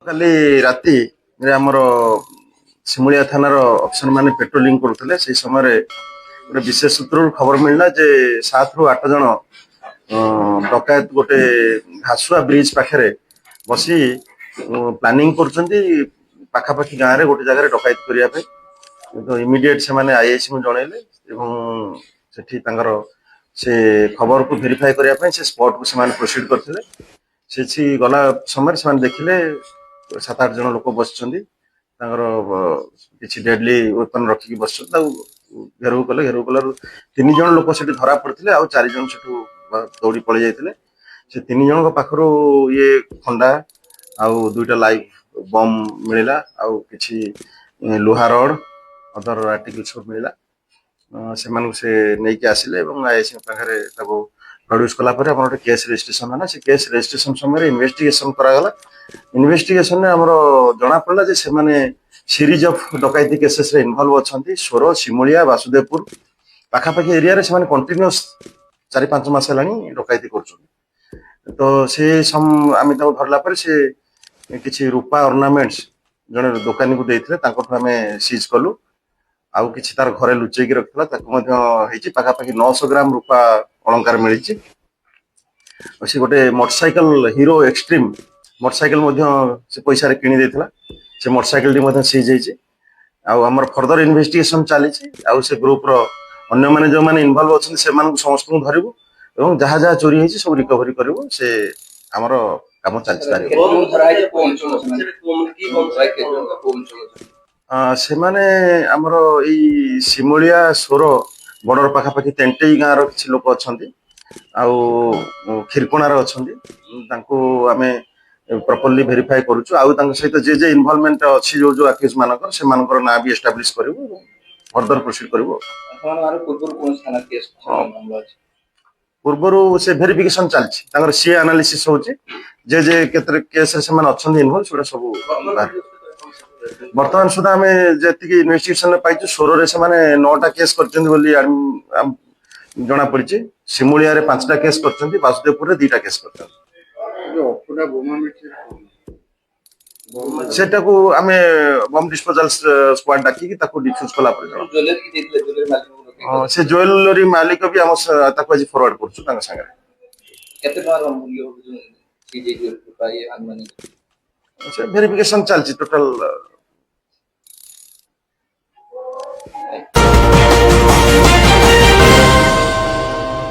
କାଲି ରାତିରେ ଆମର ସିମୁଳିଆ ଥାନାର ଅଫିସର ମାନେ ପେଟ୍ରୋଲିଂ କରୁଥିଲେ। ସେଇ ସମୟରେ ଗୋଟେ ବିଶେଷ ସୂତ୍ରରୁ ଖବର ମିଳିଲା ଯେ 7ରୁ 8 ଜଣ ଡକାୟତ ଗୋଟେ ଘାସୁଆ ବ୍ରିଜ ପାଖରେ ବସି ପ୍ଲାନିଂ କରୁଛନ୍ତି ପାଖାପାଖି ଗାଁରେ ଗୋଟେ ଜାଗାରେ ଡକାୟତି କରିବା ପାଇଁ। ତ ଇମିଡିଏଟ ସେମାନେ ଆଇଆଇସି କୁ ଜଣେଇଲେ ଏବଂ ସେଠି ତାଙ୍କର ସେ ଖବରକୁ ଭେରିଫାଏ କରିବା ପାଇଁ ସେ ସ୍ପଟକୁ ସେମାନେ ପ୍ରୋସିଡ୍ କରିଥିଲେ। ସେଠି ଗଲା ସମୟରେ ସେମାନେ ଦେଖିଲେ 7-8 ଜଣ ଲୋକ ବସିଛନ୍ତି, ତାଙ୍କର କିଛି ଡେଡଲି ୱେପନ ରଖିକି ବସିଛନ୍ତି। ତାକୁ ଘେରାଉ କଲେ। ଘେରାଉ କଲାରୁ ତିନି ଜଣ ଲୋକ ସେଠି ଧରା ପଡିଥିଲେ, ଆଉ ଚାରି ଜଣ ସେଠୁ ଦୌଡ଼ି ପଳେଇ ଯାଇଥିଲେ। ସେ ତିନି ଜଣଙ୍କ ପାଖରୁ ଇଏ ଖଣ୍ଡା ଆଉ ଦୁଇଟା ଲାଇଭ୍ ବମ୍ ମିଳିଲା, ଆଉ କିଛି ଲୁହା ରଡ୍, ଅଦର ଆର୍ଟିକଲ ସବୁ ମିଳିଲା। ସେମାନଙ୍କୁ ସେ ନେଇକି ଆସିଲେ ଏବଂ ଆଇଆଇସି ପାଖରେ ତାକୁ ପ୍ରଡ୍ୟୁସ କଲା ପରେ ଆମର ଗୋଟେ କେସ୍ ରେଜିଷ୍ଟ୍ରେସନ ହେଲା। ସେ କେସ୍ ରେଜିଷ୍ଟ୍ରେସନ ସମୟରେ ଇନଭେଷ୍ଟିଗେସନ କରାଗଲା। ଇନଭେଷ୍ଟିଗେସନରେ ଆମର ଜଣା ପଡିଲା ଯେ ସେମାନେ ସିରିଜ ଅଫ ଡକାୟତି କେସେସରେ ଇନଭଲ୍ଭ ଅଛନ୍ତି। ସୋର, ସିମୁଳିଆ, ବାସୁଦେବପୁର ପାଖାପାଖି ଏରିଆରେ ସେମାନେ କଣ୍ଟିନ୍ୟୁଅସ୍ 4-5 ମାସ ହେଲାଣି ଡକାୟତି କରୁଛନ୍ତି। ତ ସେ ଆମେ ତାକୁ ଧରିଲା ପରେ ସେ କିଛି ରୂପା ଅର୍ଣ୍ଣାମେଣ୍ଟସ ଜଣେ ଦୋକାନୀକୁ ଦେଇଥିଲେ, ତାଙ୍କଠୁ ଆମେ ସିଜ୍ କଲୁ। ଆଉ କିଛି ତାର ଘରେ ଲୁଚେଇକି ରଖିଥିଲା, ତାକୁ ମଧ୍ୟ ହେଇଛି। ପାଖାପାଖି 900 ଗ୍ରାମ ରୂପା ଅଳଙ୍କାର ମିଳିଛି। ଆଉ ସେ ଗୋଟେ ମୋଟରସାଇକେଲ, ହିରୋ ଏକ୍ସଟ୍ରିମ୍ ମୋଟରସାଇକେଲ ମଧ୍ୟ ସେ ପଇସାରେ କିଣି ଦେଇଥିଲା। ସେ ମୋଟରସାଇକେଲଟି ମଧ୍ୟ ସିଜ୍ ହେଇଛି। ଆଉ ଆମର ଫର୍ଦର ଇନଭେଷ୍ଟିଗେସନ ଚାଲିଛି। ଆଉ ସେ ଗ୍ରୁପର ଅନ୍ୟମାନେ ଯୋଉମାନେ ଇନଭଲ୍ଭ ଅଛନ୍ତି, ସେମାନଙ୍କୁ ସମସ୍ତଙ୍କୁ ଧରିବୁ ଏବଂ ଯାହା ଯାହା ଚୋରି ହେଇଛି ସବୁ ରିକଭରି କରିବୁ। ସେ ଆମର କାମ ଚାଲିଛି ତାରି ଉପରେ। କେତେ ଜଣ ଧରା ହେଇଛି? କୋଉ ଅଞ୍ଚଳ ସେମାନେ ଭାଇ, କେତେ ଜଣ, କୋଉ ଅଞ୍ଚଳ? ସେମାନେ ଆମର ଏଇ ସିମୁଳିଆ ସୋର ବର୍ଡର ପାଖାପାଖି ତେଣ୍ଟେଇ ଗାଁର କିଛି ଲୋକ ଅଛନ୍ତି ଆଉ କ୍ଷୀରକୋଣାରେ ଅଛନ୍ତି। ତାଙ୍କୁ ଆମେ ପ୍ରପରଲି ଭେରିଫାଏ କରୁଛୁ। ଆଉ ତାଙ୍କ ସହିତ ଯେ ଯେ ଇନଭଲଭମେଣ୍ଟ ଅଛି, ଯୋଉ ଯୋଉ ଆକ୍ୟୁଜ ମାନଙ୍କର, ସେମାନଙ୍କର ନାଁ ବି ଏଷ୍ଟାବ୍ଲିଶ କରିବୁ, ଫର୍ଦର ପ୍ରୋସିଡ୍ କରିବୁ। ସେମାନଙ୍କ ପୂର୍ବରୁ କୌଣସି ଥାନା କେସ୍ ମାମଲା ଅଛି? ପୂର୍ବରୁ ସେ ଭେରିଫିକେସନ ଚାଲିଛି, ତାଙ୍କର ସିଏ ଆନାଲିସିସ୍ ହଉଛି ଯେ ଯେ କେତେ କେସରେ ସେମାନେ ଅଛନ୍ତି ଇନଭଲ୍ଭ, ସେଗୁଡ଼ା ସବୁ ବାହାରିବ। ବର୍ତ୍ତମାନ ସୁଦ୍ଧା ଆମେ ଯେତିକି ଇନଭେଷ୍ଟିଗେସନ ପାଇଛୁ, ସୋରରେ ସେମାନେ ନଅଟା କେସ୍ କରିଛନ୍ତି ବୋଲି ଜଣା ପଡିଛି। ସିମୁଳିଆରେ ପାଞ୍ଚଟା କେସ୍ କରିଛନ୍ତି, ବାସୁଦେବପୁରରେ ଦିଟା କେସ୍ କରିଛନ୍ତି। ଯୋଉ ଅଫୁଟା ବୋମା ମିଳିଛି? ସେଟାକୁ ଆମେ ବମ୍ ଡିସ୍ପୋଜାଲ ସ୍କ୍ୱାଡ ଡାକିକି ତାକୁ ଡିଫ୍ୟୁଜ କଲା ପରେ ଜଣା ଜୁଏଲାରୀ କି ଦେଇଥିଲେ, ଜୁଏଲାରୀ ମାଲିକକୁ ରଖେଇ? ହଁ, ସେ ଜୁଏଲାରୀ ମାଲିକ ବି ଆମ ତାକୁ ଆଜି ଫରୱାର୍ଡ କରୁଛୁ ତାଙ୍କ ସାଙ୍ଗରେ। କେତେ ଟଙ୍କାର ମୂଲ୍ୟ ହବ ଯୋଉ ସିଜ୍ ହେଇଛି ରୂପା ଇଏ ଆନୁମାନିକ? ସେ ଭେରିଫିକେସନ ଚାଲିଛି ଟୋଟାଲ।